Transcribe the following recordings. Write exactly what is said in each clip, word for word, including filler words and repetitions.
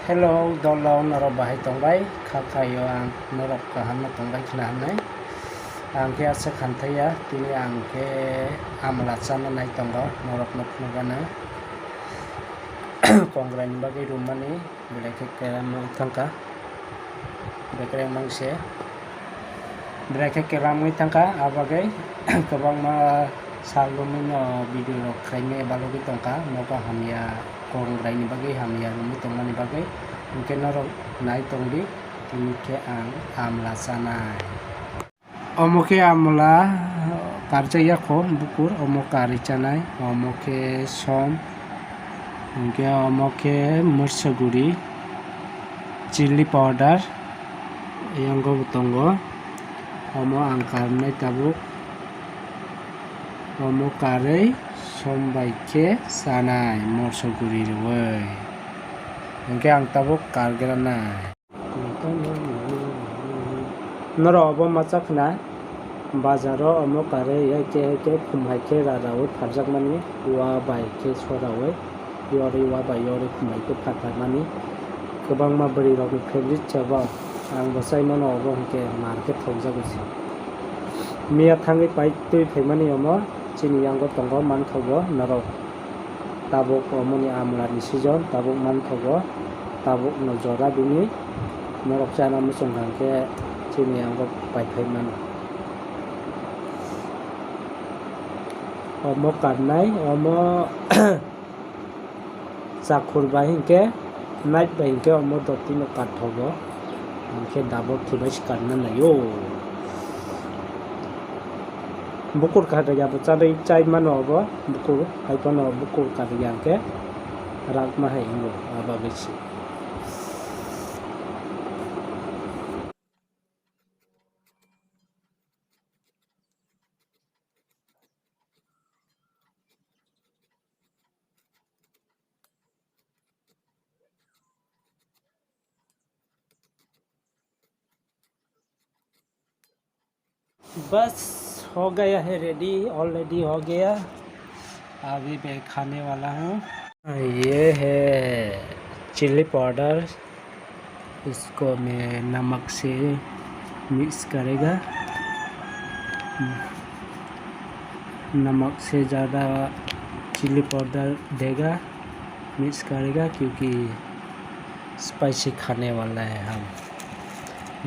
Hello, dolo norok bahai tongbai, kha khaio ang norok kaham no tongbai khna hwnwi. Ang khe aswk khanthaiya, tini ang khe amla chana nai tongo, norok no phunukgano. Kongrai ni bagwi rwmani, belai khe kerem wng thangkha, bekereng mangse. Belai khe kelamwi thangkha, ah bagwi kwbangma sal romwi no video rok khlaimani balogwi tongkha, nogo hamya, kongrai ni bagwi hamya romwi tongmani bagwi, hinkhe norok nai tongdi, tini khe ang amla chanai. Omo khe amla karjakya kho bukur, omo karwi chanai, omo khe som, hinkhe omo khe mwrsaguri, chilli powder, yango bo tongo. Omo ang karnai tabuk. Omo karwi som bai khe chanai morso guri rwui. Hinkhe ang tabuk kargranai. Norok obo ma chakna? Bazaro omo karwi hai khe, hai khe khum hai khe ra raui pharjakmani, wa bai khe soraui. Yorwi wa bai yorwi khumbai khe phatharmani. Kwbangma bwrwi rokni favorite se bo. Ang bo chai mano obo hinkhe mar khe thokjago se. Miya thangwi pai twi phaimani omo chini yango tongo manthogo norok. Tabuk omoni amla ni season, tabuk manthogo, tabuk no jora bini norok chana muchung kha hinkhe chini yango pai phaimani. Omo karnai, omo Chakhur bai hinkhe, nait bai hinkhe omo dotino kathogo. Hinkhe dabok thubai se karna naio. Bukur karya bo chanwi chai mano obo, bukur hai phano bukur karya hinkhe rakma hai wngo, abo bagwi se. बस हो गया है ready, already हो गया। अभी मैं खाने वाला हूँ। ये है चिली पाउडर, इसको मैं नमक से मिक्स करेगा। नमक से ज़्यादा चिली पाउडर देगा, मिक्स करेगा, क्योंकि स्पाइसी खाने वाला है हम।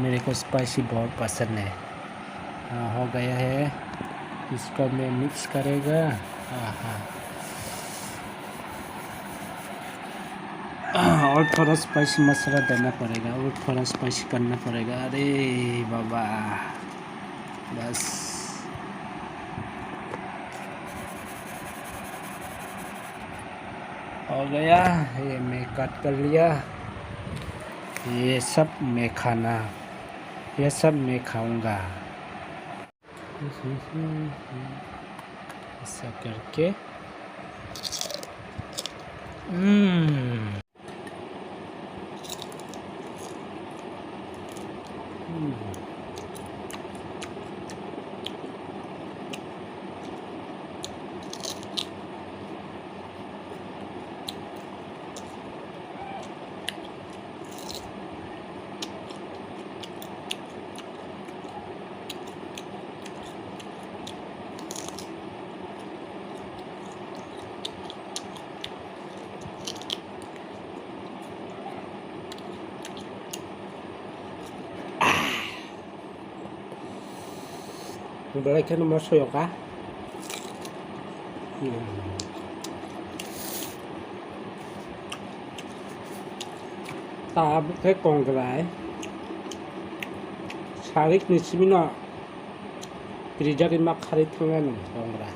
मेरे को स्पाइसी बहुत पसंद है। हाँ, हो गया है। इसको मैं मिक्स करेगा। हाँ, हाँ। और थोड़ा स्पाइसी मसाला देना पड़ेगा, और थोड़ा स्पाइसी करना पड़ेगा। अरे बाबा, बस। हो गया, ये मैं कट कर लिया। ये सब मैं खाना, ये सब मैं खाऊंगा। ऐसा करके। हम्म। हम्म। Belai kheno moso yoka. Hmm. Tabuk khe kongrai. Sarik ni simino rijak ma kharwi thangya nang kongrai.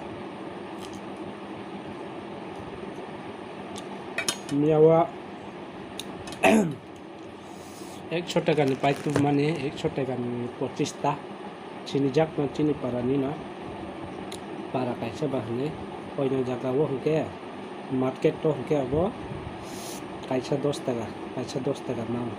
Miyawa. Ekso taka ni paitubmani, ekso taka ni pochis ta. Chini jak no, chini para ni no. Para kaisa ba hwnwi. Koina jaga o hwnkhe, market o hwnkhe abo kaisa dos taka, kaisa dos taka mano.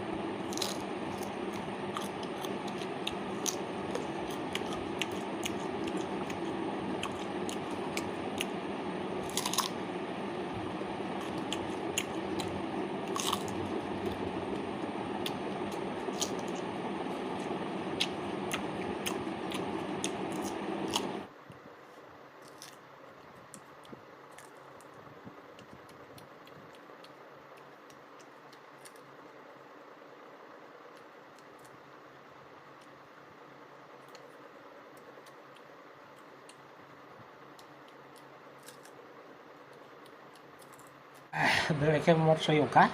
Belai khe mor soyokha.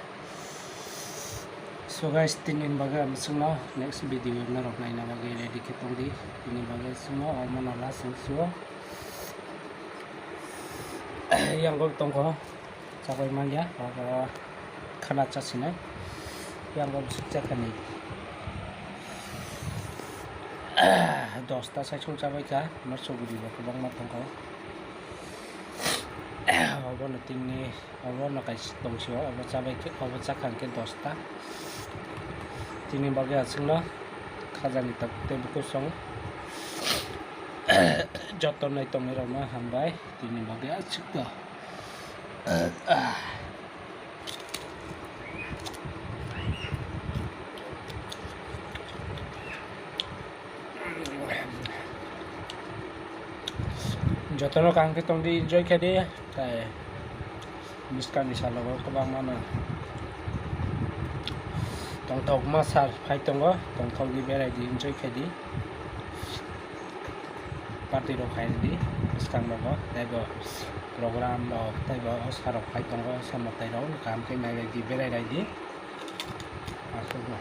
So guys, tini bagwi ang chwngno next video norok naina bagwi ready khe tongdi. Tini bagwi chwngno omo no last sio. Yang gol tongkho. Chabai manya, abo khana chasinai. Yang gol sukcha khani. Dosta sai sung chabai kha, mor suguri bo kwbangma tongkho. Obo no tini Obo no kaisa tongsi o, obo chabai khe, obo chakha hwnkhe dosta. Tini bagwi aswkno khajani tok tei bukhuk song joto nai tongwi rokno hambai. Tini bagwi aswkno. Jotono kaham khe tongdi, enjoy khe di, tai bwskangni salogo kwbangmano tongthokma sal phai tongo, tongthokdi, berai di, enjoy khe di, party rok khai di bwskang rogo, tei bo program rok, tei bo osarok phai tongo, osa mwtai rok kaham khe nai lai di, berai lai di, aswkno.